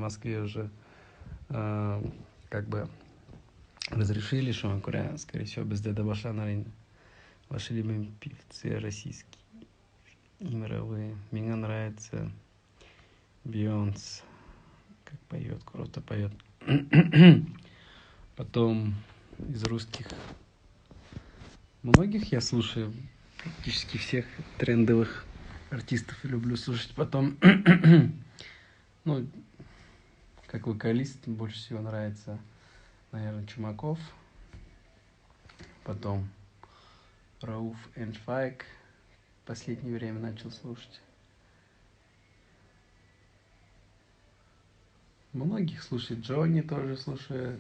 Москве уже как бы разрешили, шуңа күрә, скорее всего, бездә дә башланыр инде. Ваши любимые певцы российские и мировые. Мне нравится Бейонсе, как поет, круто поет. Потом из русских многих я слушаю, практически всех трендовых артистов люблю слушать. Потом, ну, как вокалист больше всего нравится, наверное, Чумаков. Потом Рауф энд Файк. В последнее время начал слушать. Многих слушаю. Джонни тоже слушаю.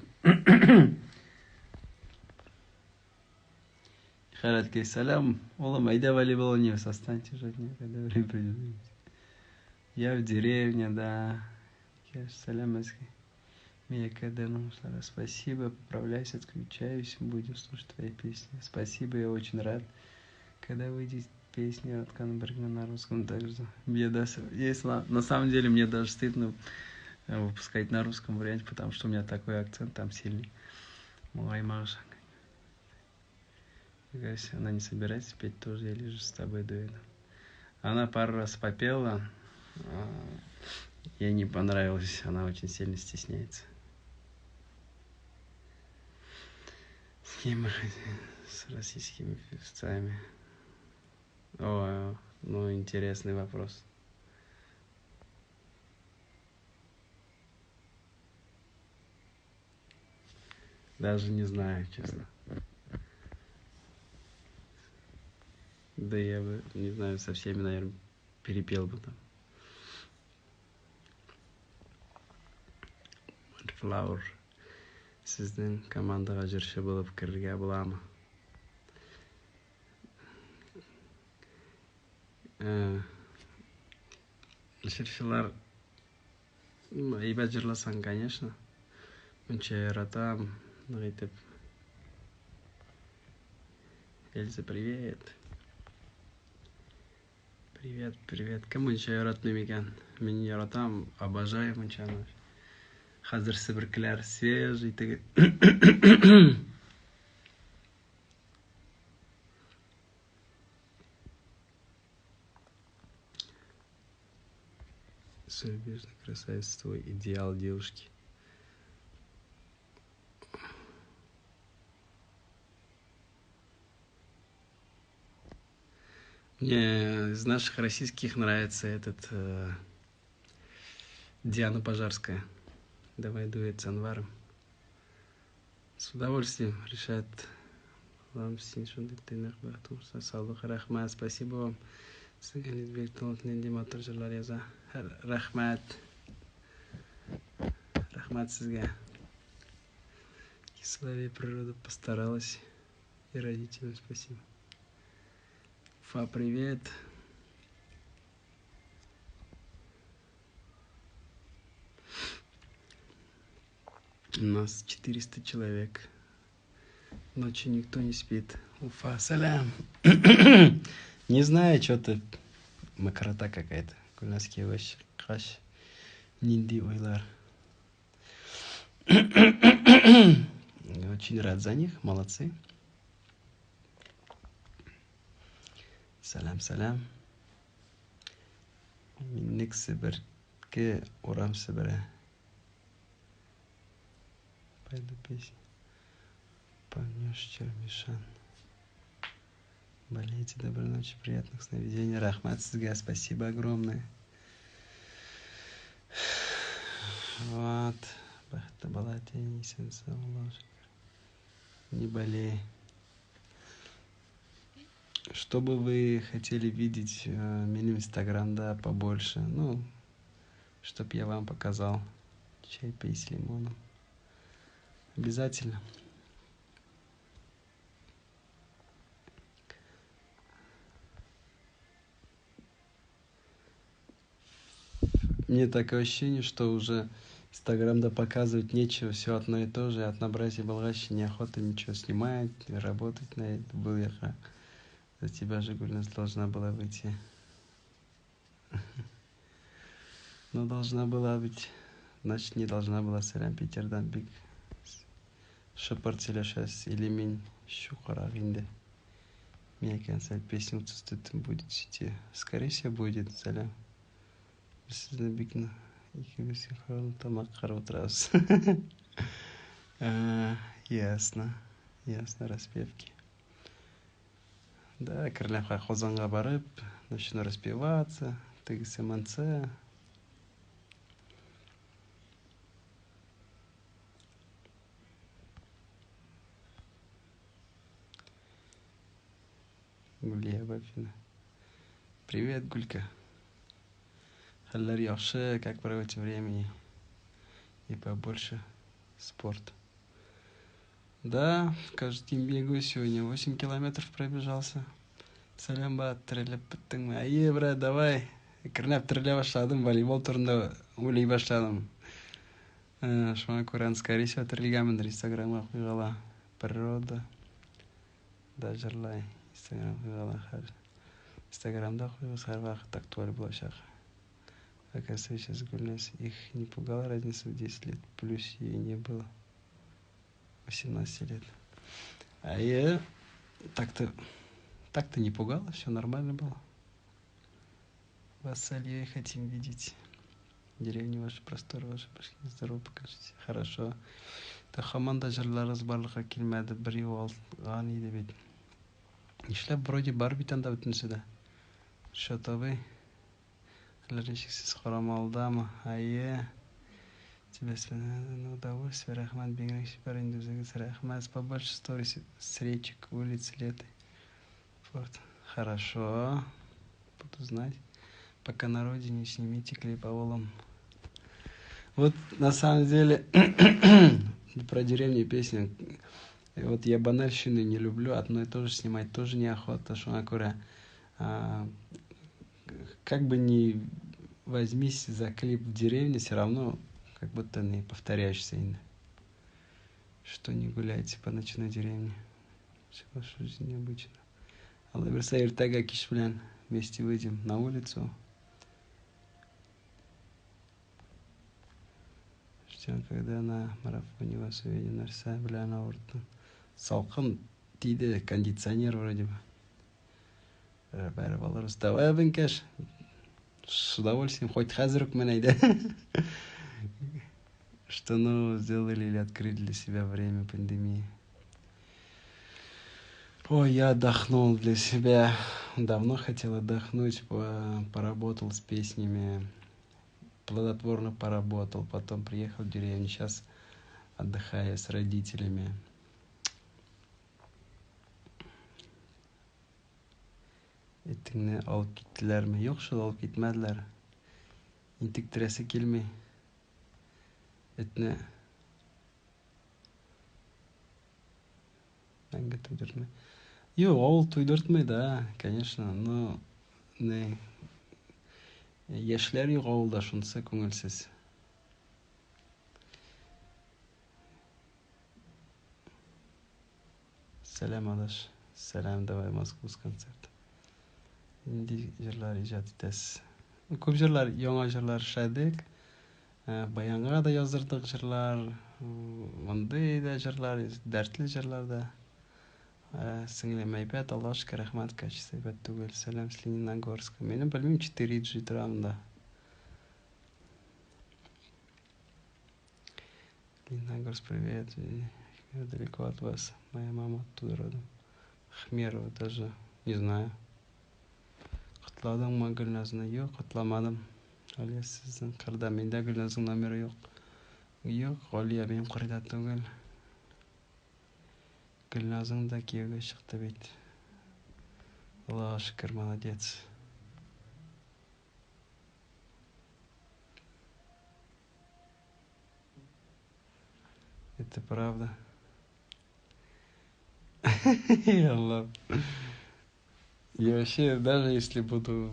Хараткей сәлам. Улым, әйдә волейбол уйныйбыз, останьте жить, когда время придет. Я в деревне, да. Сәлам. Спасибо, поправляйся, отключаюсь, будем слушать твои песни. Спасибо, я очень рад, когда выйдет песня от Канберга на русском также. Мне даже, если, на самом деле мне даже стыдно выпускать на русском варианте, потому что у меня такой акцент там сильный. Мой Маша. Она не собирается петь тоже, я лежу с тобой дуэтом. Она пару раз попела, ей не понравилось, она очень сильно стесняется. С кем с российскими певцами? О, ну интересный вопрос. Даже не знаю, честно. Да я бы, не знаю, со всеми, наверное, перепел бы там. Flower. Сезнең командага җырчы булып керергә буламы? Җырчылар әйбәт җырласаң, конечно. Мунча яратам, нык итеп. Эльза, привет. Привет, привет. Кем мунча яратмый микән? Мин яратам, обожаю мунчаны. Хәзер себеркеләр свежий теге. Зарубежный красавец, твой идеал девушки. Мне из наших российских нравится этот Диана Пожарская. Давай дуэт с Анваром. С удовольствием решат. Вам рәхмәт, спасибо вам. Рәхмәт. Рәхмәт сезгә. Соловей природа постаралась. И родителям спасибо. Уфа, привет. У нас 400 человек. Ночью никто не спит. Уфа, сәлам. Не знаю, что-то мокрота какая-то. Гөлназка чыккач нинди уйлар. Очень рад за них, молодцы. Сәлам, сәлам. Миннек себерке урам себерә. Пойду песня. Понес Чермишан. Болейте, доброй ночи, приятных сновидений. Рәхмәт сезгә, спасибо огромное. Вот. Не болей. Что бы вы хотели видеть в минем инстаграмда побольше? Ну, чтоб я вам показал. Чай пей с лимоном. Обязательно. Мне такое ощущение, что уже инстаграмда показывать нечего, все одно и то же, однообразие булгач, неохота ничего снимать, работать на это. Был я за тебя же, Гульназ, должна была выйти. Но должна была быть Значит, не должна была. Сәлам Питердан, бик шыпырт сөйләшәсез или мин чукарак инде. Меня концерт песни «Утыз будет в сети». Скорее всего, будет. Сәлам. Без сезне бик икебез синхронно тамак кырып утырабыз. Ясно. Ясно, распевки. Да, әкренләп Казанга барып, начну распеваться, тегесе монсы. Гүлия Бафина. Привет, Гулька. Хәлләр яхшы, как проводите время и побольше спорт. Да, каждый день бегаю, сегодня 8 километров пробежался. Сәлам, брат, терелеп беттеңме? Әйе, брат, давай. Әкренләп терелә башладым, волейбол турында уйлый башладым. Шуңа күрә, скорее всего, терелгәнмендер, Инстаграмга куйгала. Природа да җырлай. Инстаграм куйгала хәл. Инстаграмда куйгыз һәрвакыт актуаль булачак. Оказывается, сейчас Гульнас их не пугала разница в 10 лет, плюс ей не было 18 лет. А я так-то не пугала, все нормально было. Вас с Альей хотим видеть. Деревни ваши, просторы ваши, пошли. Здорово, покажите. Хорошо. Та һаман да җырларыгыз барлыкка килмәде, бер югалган иде бит. Нишләп, вроде бар бит анда бөтенесе дә. Ришат абый, хәлләр ничек, сез Карамалдамы? Әйе. Тебе на удовольствие, рәхмәт, бигрәк чибәр инде үзегез, рәхмәт. Побольше сторис с речек, улиц, лет. Вот. Хорошо. Буду знать. Пока на родине снимите клип авылым. Вот на самом деле про деревню песня. Вот я банальщины не люблю, одно и то же снимать тоже неохота, шуңа күрә. Как бы ни возьмись за клип в деревне, все равно как будто не повторяешься. Что не гуляете по ночной деревне. Все ваша жизнь необычна. Алла бирсә, иртәгә кич белән вместе выйдем на улицу. Ждем, когда на марафоне вас увидим. Нәрсә белән авырттың? Салкын тиде, кондиционер вроде бы. Бәреп алырбыз. Давай, абынкәш. С удовольствием, хоть хәзер үк менә әйдә. Что нового сделали или открыли для себя время пандемии? Ой, я отдохнул для себя. Давно хотел отдохнуть, поработал с песнями, плодотворно поработал, потом приехал в деревню, сейчас отдыхаю с родителями. Этеңне алып киттеләрме? Юк шул, алып китмәделәр. Интектерәсе килми. Этне мәңге туйдыртмый. Юк, авыл туйдыртмый да, конечно, но не яшьләр юк авылда, шунысы күңелсез. Сәлам, адаш. Сәлам, давай Москву с концерт. Нинди җырлар иҗат итәсез? Күп җырлар, яңа җырлар эшләдек. Баянга да яздырдык җырлар, мондый да җырлар, дәртле җырлар да. Сеңлем әйбәт, Аллага шөкер, рәхмәт, качество әйбәт түгел. Сәлам с Лениногорска. Минем белмим, 4G тора монда. Лениногорск, привет. Я далеко от вас. Моя мама оттуда родом. Хмерова даже, не знаю. Котладыңмы Гөлназны? Юк, котламадым. Галия сезнең кырда. Миндә Гөлназның номеры юк. Юк, Галия минем кырда түгел. Гөлназың да кияүгә чыкты бит. Аллага шөкер, молодец. Это правда. Алла. Я вообще, даже если буду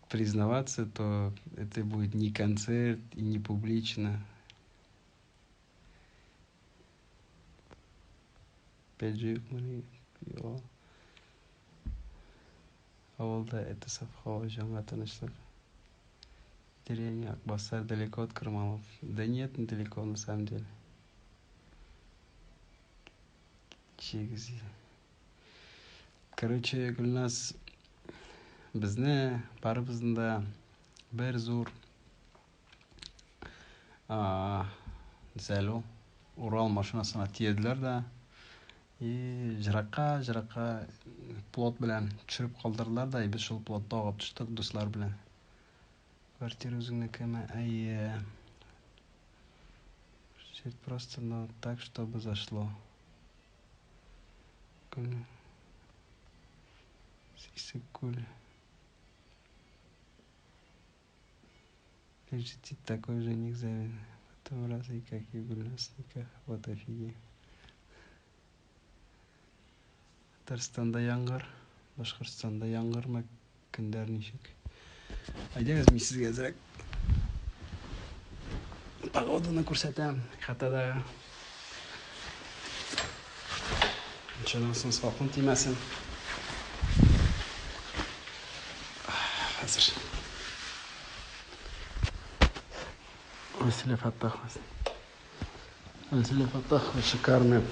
признаваться, то это будет не концерт и не публично. 5G. Авылда это саф һава, җанга тынычлык. Деревня Акбасар далеко от Кармалов? Да нет, недалеко на самом деле. Чигез. Короче, Гөлназ, безне барыбызны да бер зур нәрсә Урал машинасына тиеделәр дә и еракка еракка плот белән төшереп калдырдылар да, и без шул плотта агып төштек дуслар белән. Квартира үзеңнекеме? Әйе. Чуть просто, но так, чтобы зашло. Иссык-Куль. Лежит такой жених завидный. Потом раз и как и Гульнас никах. Вот офигеть. Татарстанда яңгыр, Башкортстанда яңгырмы, көннәр ничек? Әйдәгез, мин сезгә әзрәк погоданы күрсәтәм. Хатада. Ничего соң салкын тимәсен. Хәзер. Василий Фаттахов. Василий Фаттахов шикарный.